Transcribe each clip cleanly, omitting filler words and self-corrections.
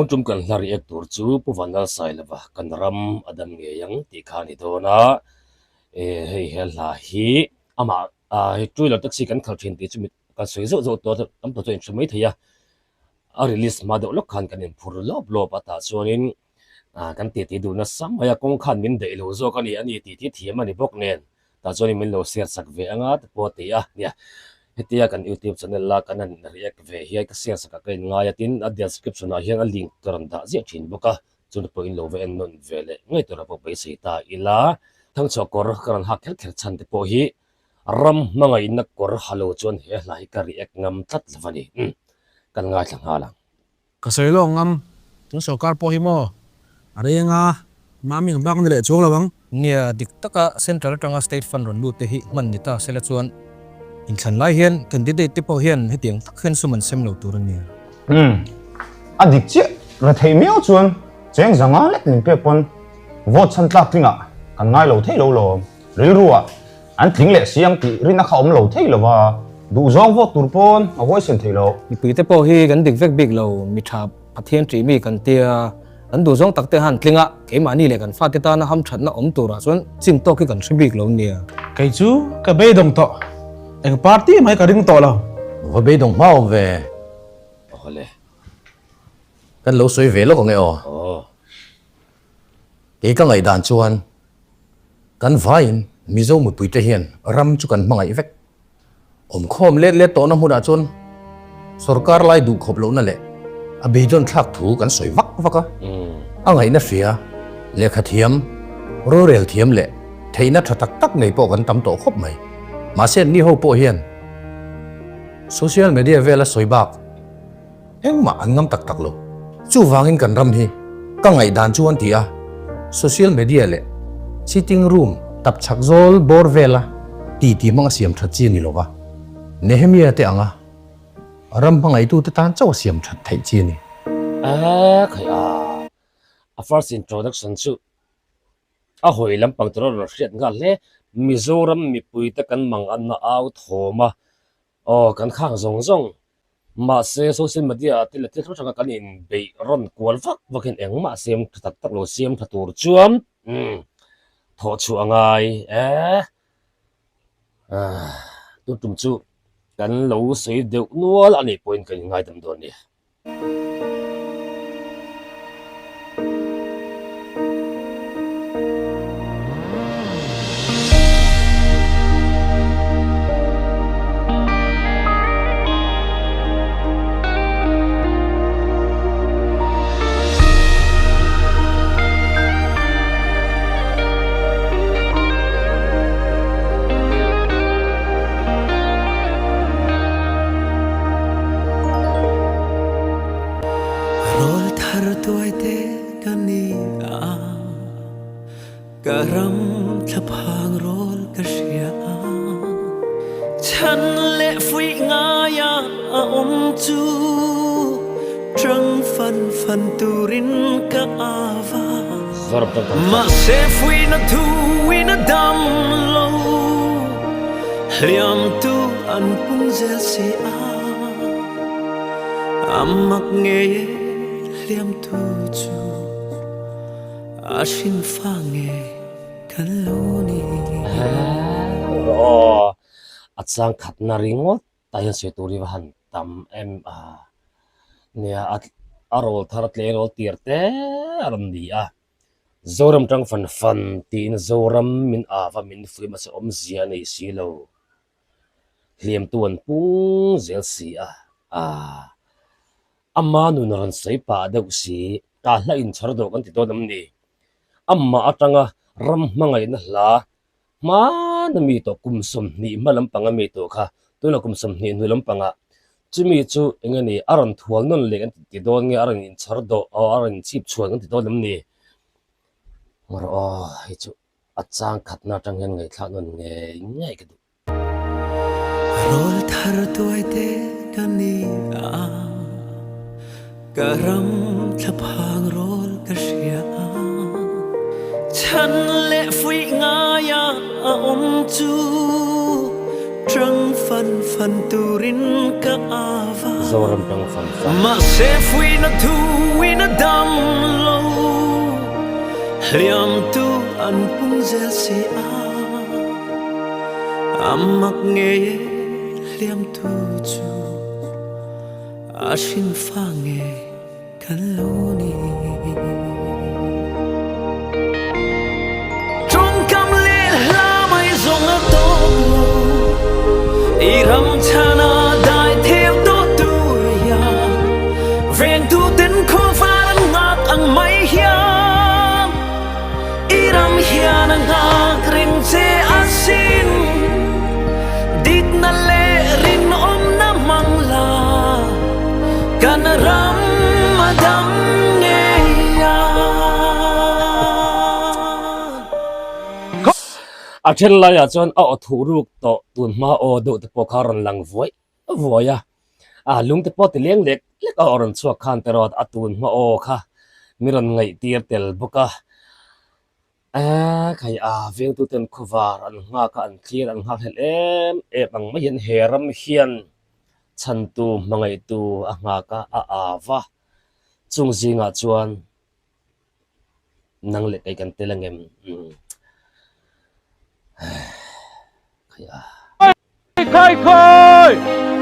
Tun tum kan hla react tur chu Pu Vanlalsailova kan ram a dam ngei ang tih kha a ni dawn a, eh hei he hla hi amah ah hei two wheeler taxi kan khalh thin tih chu mi kan sawi zauh zauh tawh a tam tawh chuan in hre mai thei a, a release hma deuh lawk khan kan inphur lawp lawp a tah chuanin ah kan titi duh nasa mai a kawng khan min daih lo zawk a ni a ni titi thiam a ni bawk nen tah chuanin min lo share sak ve anga te pawh a ti a nia hetia kan youtube channel a kan han react ve hian ka share sak ah ka inngai a tin a description ah hian a link ka rawn dah ziah thin bawk a chumi pawh in lo va en nawn ve leh ngei tur a pawh beisei ta ila thangchhuah kawr ka rawn hak kher kher chhan te pawh hi ram hmangaihna kawr ha lo chuan he hla hi ka react ngam tlat lo a ni umm kan ngaithla nghal ang. Ka sawi lawk ngam, tun sorkar pawh hi maw a reng a, mami ang bak ni leh chuang lo ang. Nia, dik taka Central atanga State Fund rawn lut te hi hman ni ta sela chuan inthlan lai hian candidate te pawh hian hetiang tak hian sum an sem lo tur a nia. Umm, a dik chiah, retheih miau chuan cheng zanga lek min pek pawn vote chhan tlak tlingah kan ngai lo thei lo lawm, rilru ah An tling leh si ang tih rinna kha awm lo thei lo va, duhzawng vote tur pawn a huaisen thei lo. Mipui te pawh hi kan dik vek bik lo, mi tha Pathian ṭih mi kan tia, kan duhzawng tak te han tling a, keimahni leh kan fate tana hamṭhatna awm turah chuan chin tawk hi kan hre bik lo nia. Kei chu ka beidawng tawh, eng party mai ka ring tawh lo. Va beidawng hma awm ve. Awle. Kan lo sawi ve lawk ang e aw. Aw. Kei ka ngaihdan chuan kan vaiin Mizo mipuite hian ram chu kan hmangaih vek. Awmkhawm let let tawhna hmunah chuan sorkar lai duh khawp lohna leh a beidawn thlak thu kan sawi vak vak a. A ngaihna hria, lehkha thiam, rorel thiam leh theihna tha tak tak nei pawh kan tam tawh khawp mai. Mahse anni ho pawh hian social media vela sawi bak Engmah an ngam tak tak lo. Chuvangin kan ram hi ka ngaihdan chu an ti a, social media leh sitting room tap chhak zawl bawr vela ti ti hmanga siam that chi a ni lova, Nehemia te anga ram hmangaihtute tan chauh a siam that theih chi a ni. A khai a, a first introduction chu a hawi lampang tur a rawn hriat nghal hle. Mizoram mipuite kan manganna au thawm a, aw kan khang zawng zawng Mahse, social media ah te leh thil hrang hranga kan inbeih rawn kual vak vakin engmah siam tha tak tak lo siam tha tur chuan umm thawh chhuah a ngai e. Ahh tun tum chu kan lo sawi deuh nual a nih pawhin kan inngaidam dawn nia. Rawl thar tuai te ka ni a, ka ram thlaphang rawl ka hria a. Chhan leh fuih ngaia a awm chu tang fan fan turin ka ava. Mahse fuihna thuin a dam lo, hliam tu an pung zel si a. A mak ngei e hliam tu chu a hrin fa nge kan lo ni. Aw a chang khatna ringawt tah hian sawi tur hi va han tam em a nia a rawl thar a tleng rawl tir te a rawn ni a Zoram tang fan fan tiin Zoram min ava min fuih mahse awmzia a nei si lo. Hliamtu an pung zel si a, aah ama nun a rawn sawi pah deuh si, ka hla inchhar dawh kan ti dawn em ni? Amah atanga ram hmangaihna hla hmana mi tawh kum 20 hma lampanga mi tawh kha tunah kum 20 hnu lampangah chumi chu eng nge ni a rawn thual nawn leh kan ti dawn nge a rawn inchhar dawh aw a rawn inchhip chhuan kan ti dawn em ni? Rawh aw hei chu. A chang khatna atang hian ngaihthlak nawn ngei ngei ka duh. Rawl thar tuai te ka ni a, ka ram thlaphang rawl ka hria a. Chhan leh fuih ngaia a awm chu tang fan fan turin ka ava. Zoram tang fan fan. Mahse fuihna thuin a. Hliam tu an pung zel si a, a mak ngei e hliam tu chu a hrin fa ngei kan lo ni. Tawngkam leh hla mai zawng a tawp lo, i ram chhana dai theu tawh tur hian vengtu ten khawvar an nghak ang mai hian i ram hian a nghak reng che asin. Dikna leh rinawmna hmang la kan ram a dam ngei a. A then laiah chuan a aw thuh ruk tawh tun hma aw deuh te pawh kha a rawn lang vuai vuai a, a lung te pawh ti leng lek lek a aw rawn chhuak khan te rawt a tun hma aw kha mi rawn ngaihtir tel bawk a. Khai a vengtuten khawvar an nghak a, an thlir an nghak hlel em em ang mai hian he ram hian chhantu hmangaihtu a nghak a, a au va. Chung zingah chuan nang leh kei kan tel angem? Khai a. Khai khawi!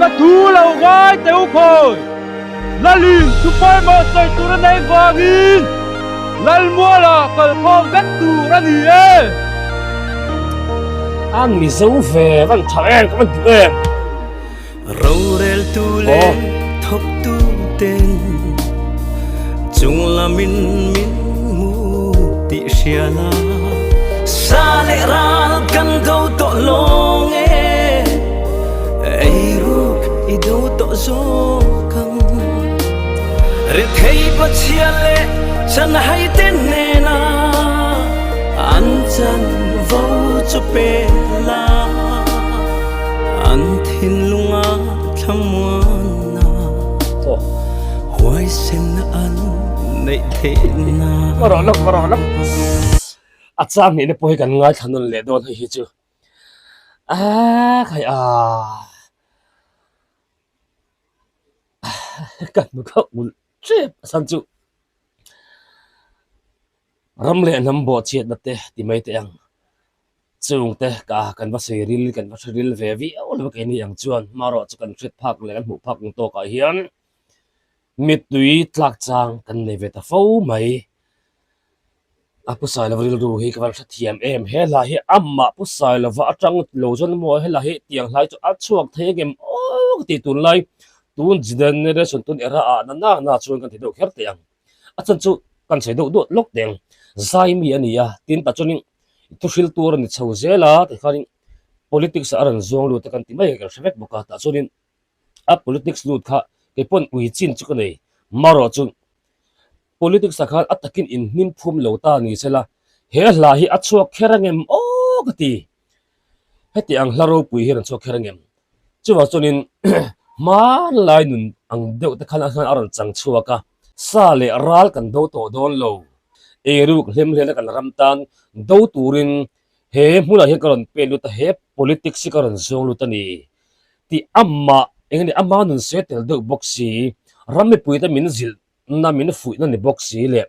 Ka thu lo ngai teh u khawi! Lalin thu pawimawh sawi tur a nei vangin Lalmuala kalkhawm vek tur a ni e! An Mizo ve van tha em ka van duh em! Roreltu leh thawktu ten chung lamin min hmu tih hria la. Sa leh ral kan do tawh lawng e, eiruk i do tawh zawk ang. Rethei Pathian leh chanhai te hnena an chanvo chu pe la. An thinlunga thlamuanna huaisenna an neih theihna. A chang hnihna pawh hi kan ngaithla nawn leh dawn hei hi chu a khai a ka hnu kha ulh tep a chhan chu ram leh hnam bawhchhiatna te ti mai teh ang. Chungte ka kan va sawi ril kan va hre ril ve viau lo keini ang chuan hmarawh chu kan hriat phak leh kan hmuh phak ang tawkah hian mittui tlak chang kan nei ve ta fo mai. A Pu Sailova rilru hi ka van hrethiam em he hla hi amah Pu Sailova atang lo chuan maw hela hi tiang hlai chu a chhuak thei angem aw ka ti tunlai tun generation tun era ah na na na chuan kan ti deuh kher teh ang. A chhan chu kan sawi deuh duah lawk teng zai mi a ni a tin tah chuanin thu hril tur a ni chho zel a tikhanin politics ah a rawn zuang lut a kan ti mai kan hre vek bawk a tah chuanin a politics lut kha kei pawn ui chin chu ka nei marawh chu politics ah khan a takin inhnim phum lo ta ni sela he hla hi a chhuak kher angem aw ka ti. Heti ang hla ropui hian an chhuak kher angem? Chuvang chuanin hmanlai nun ang deuh te khan a rawn chang chhuak a, sa leh ral kan do tawh dawn lo. Eiruk hlem hlena kan ram tan do turin he hmunah hian ka rawn pen lut a, he politics hi ka rawn zawng lut a ni tih amah eng nge ama nun se tel deuh bawk si, ram mipuite min zilh na min fuihna ni bawk si leh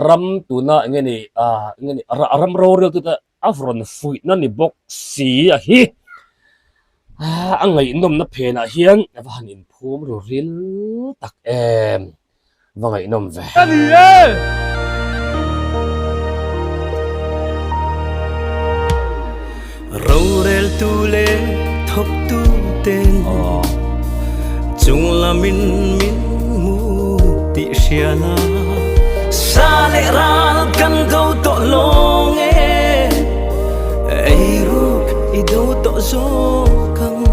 ram tuna eng nge ni eng nge ni ram rorel tute A rawn fuihna ni bawk si a hi. A ngaihnawmna phenah hian a va han inphum ru ril tak em. Va ngaihnawm ve. Ka ni e! Roreltu leh thawktu ten chung lamin min hmu tih hria la. Sa leh ral kan do tawh lawng e, eiruk i do tawh zawk ang.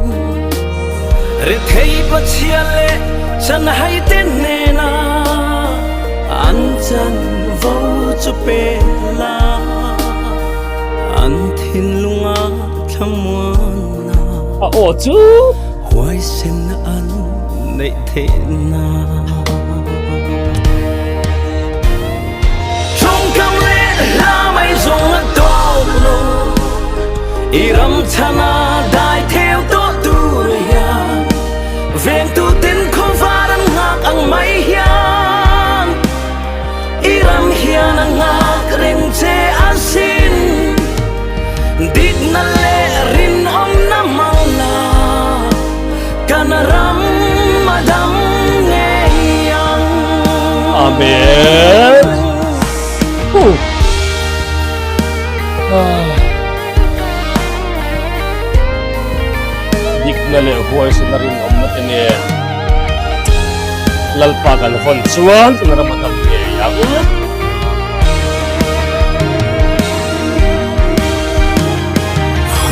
Rethei Pathian leh chanhai te hnena an chanvo chu pe la, an thinlunga thlamuanna A aw chu huaisenna an neih theihna. Tawngkam leh hla mai zawng a tawp lo, i ram chhana dai theu tawh tur hian vengtu ten khawvar an nghak ang mai hian i ram hian a nghak reng che. Dikna leh rinawmna hmang la, kan ram a dam ngei ang. Amen. Dikna leh huaisena rinawmna te nen Lalpa kan vawn chuan kan ram a dam ngei ang.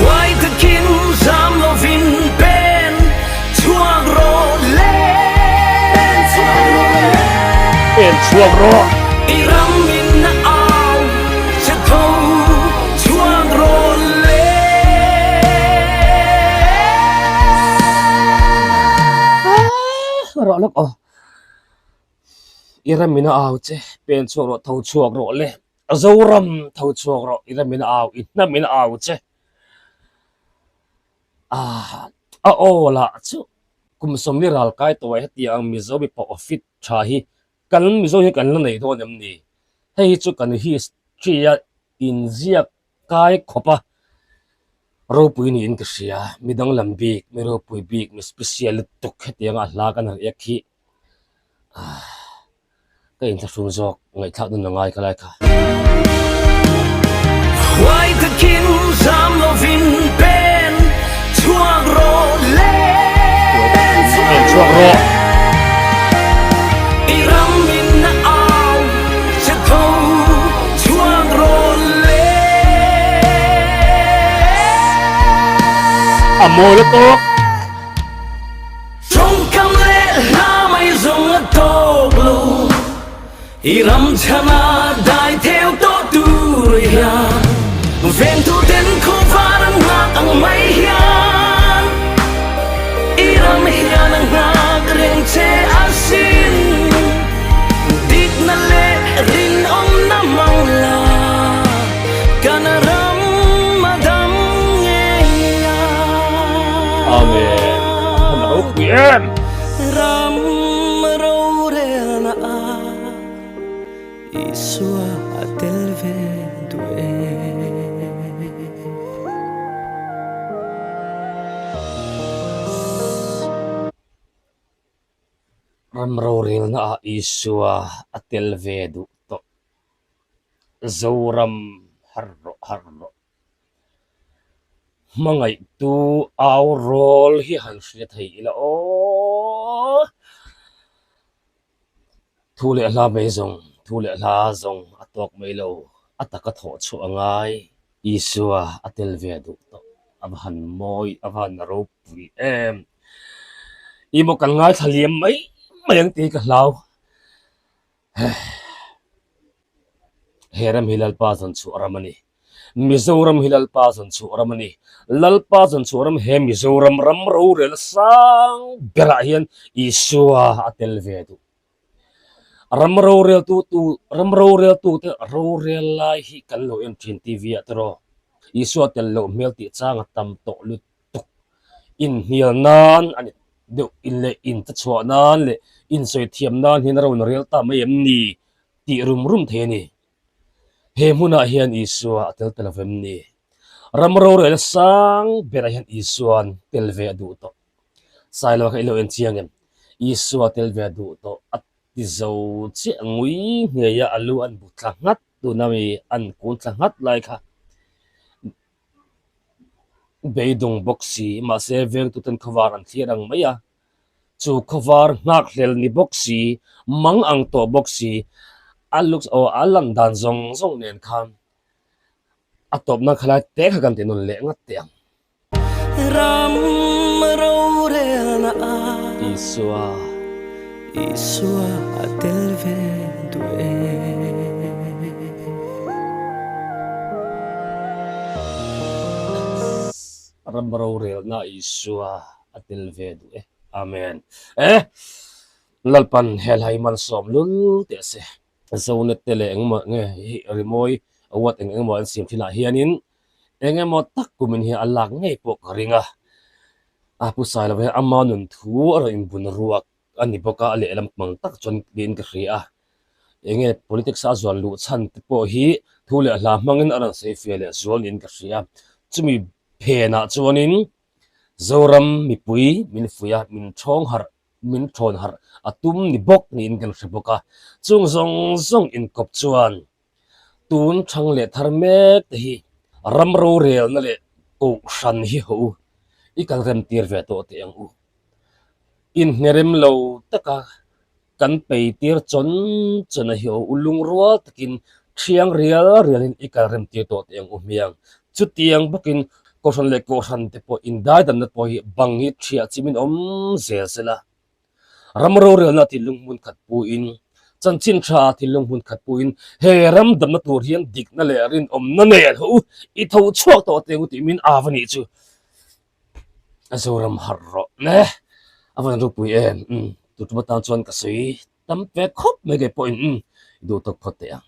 Huai takin zam lovin pen chhuak rawh le. Pen chhuak rawh. I ram in a au che tho chhuak rawh le. Rawh lawk aw. I ram in a au che pen chhuak rawh tho chhuak rawh le. Zoram tho chhuak rawh i ram in a au i hnam in a au che. Ah a aw lah chu kum sawmli ral kai tawh ah hetiang ang Mizo mipa aw fit tha hi kan Mizo hi kan la nei dawn em ni? Hei hi chu kan history a inziak kai khawp a ropui niin ka hria. Mi danglam bik, mi ropui bik, mi special lutuk hetiang a hla kan han ek hi ah ka inthlahrung zawk ngaihthlak nun a ngai ka lai kha. Huai takin zam lovin pen chhuak rawh le. Pen chhuak rawh. I ram in a au che tho chhuak rawh le. A mawi lutuk. Tawngkam leh hla mai zawng a tawk lo, i ram chhana dai theu tawh tur hian Vengtu ten khawvar an nghak ang mai hian i ram hian a nghak reng che asin. Dikna leh rinawmna hmang la, kan ram a dam ngei a. Amen. An ropui em. Ram rorelna a Isua a tel ve duh e. Ram rorelna ah Isua a tel ve duh tawh. Zoram harh rawh harh rawh. Hmangaihtu au rawl hi han hria thei ila aw. Thu leh hla mai zawng, thu leh hla zawng a tawk mai lo, a taka thawh chhuah a ngai. Isua a tel ve duh tawh, a va han mawi, a va han ropui em. Ih maw kan ngaithla liam mai mai ang tih hi ka hlau. He ram hi Lalpa zawn chhuah ram a ni. Mizoram hi Lalpa zawn chhuah ram a ni. Lalpa zawn chhuah ram he Mizoram ram rorel sang berah hian Isua a tel ve duh. Ram roreltu tu ram roreltu te rorel lai hi kan lo en thin TV ah te rawh. Isua tel loh hmel tih chang a tam tawh lut tuk. Inhnial nan a ni deuh in leh inte chhuah nan leh insawi thiam nan hian a rawn rel ta mai em ni tih rum rum thei a ni. He hmunah hian Isua a tel ta lo vem ni? Ram rorel sang berah hian Isua'n tel ve a duh tawh. Sailo kha i lo en chiang em? Isua tel ve a duh tawh a ti zo chiah ngui ngei a, a lu an bu tla nghat tuna mi an kun tla nghat lai kha. Beidawng bawk si, mahse vengtuten khawvar an thlir ang mai a, chu khawvar nghakhlel ni bawk si, mang ang tawh bawk si, a looks aw a lan dan zawng zawng nen khan a tawpna khalai te kha kan ti nawn leh ngat teh ang. Ram rorelna a Isua. Isua a tel ve duh e. Ram rorelna Isua a tel ve duh e. Amen. E Lalpan helai malsawm lul teh se. Zonet te leh engemaw nge hi rimawi award eng engemaw an siam thinah hianin engemaw tak kumin hi a lak ngei pawh ka ring a. A pu Sailova hian ama nun thu a rawn inbun ruak a ni bawk a, a lehlam hmang tak chuan niin ka hria a. Enge politics a zuan luh chhan te pawh hi thu leh hla hmangin a rawn sawi fiah leh zual niin ka hria. Chumi phenah chuanin Zoram mipui min fuih a, min ṭhawng harh, min ṭhawn harh a tum ni bawk niin kan hre bawk a. Chung zawng zawng inkawp chuan tun ṭhang leh thar mek te hi ram rorelna leh kohhran hi ho u i kal rem tir ve tawh teh ang u. Inhnerem lo taka kan pei tir chawn chawn a hi aw u lungrual takin thiang rial rialin i kal rem tir tawh teh ang u hmiang. Chutiang bawkin kohhran leh kohhran te pawh indaidanna pawh hi bang hi thiah chimin awm zel sela. Ram rorelna thinlung hmun khat puin, chanchin tha thinlung hmun khat puin he ram damna tur hian dikna leh rinawmna nen ho u i tho chhuak tawh teh ang u tih min av a nih chu. A Zoram harh rawh ne a van ropui em umm tu tum atan chuan ka sawi tam ve khawp mai kei pawhin umm i duh tawk phawt teh ang.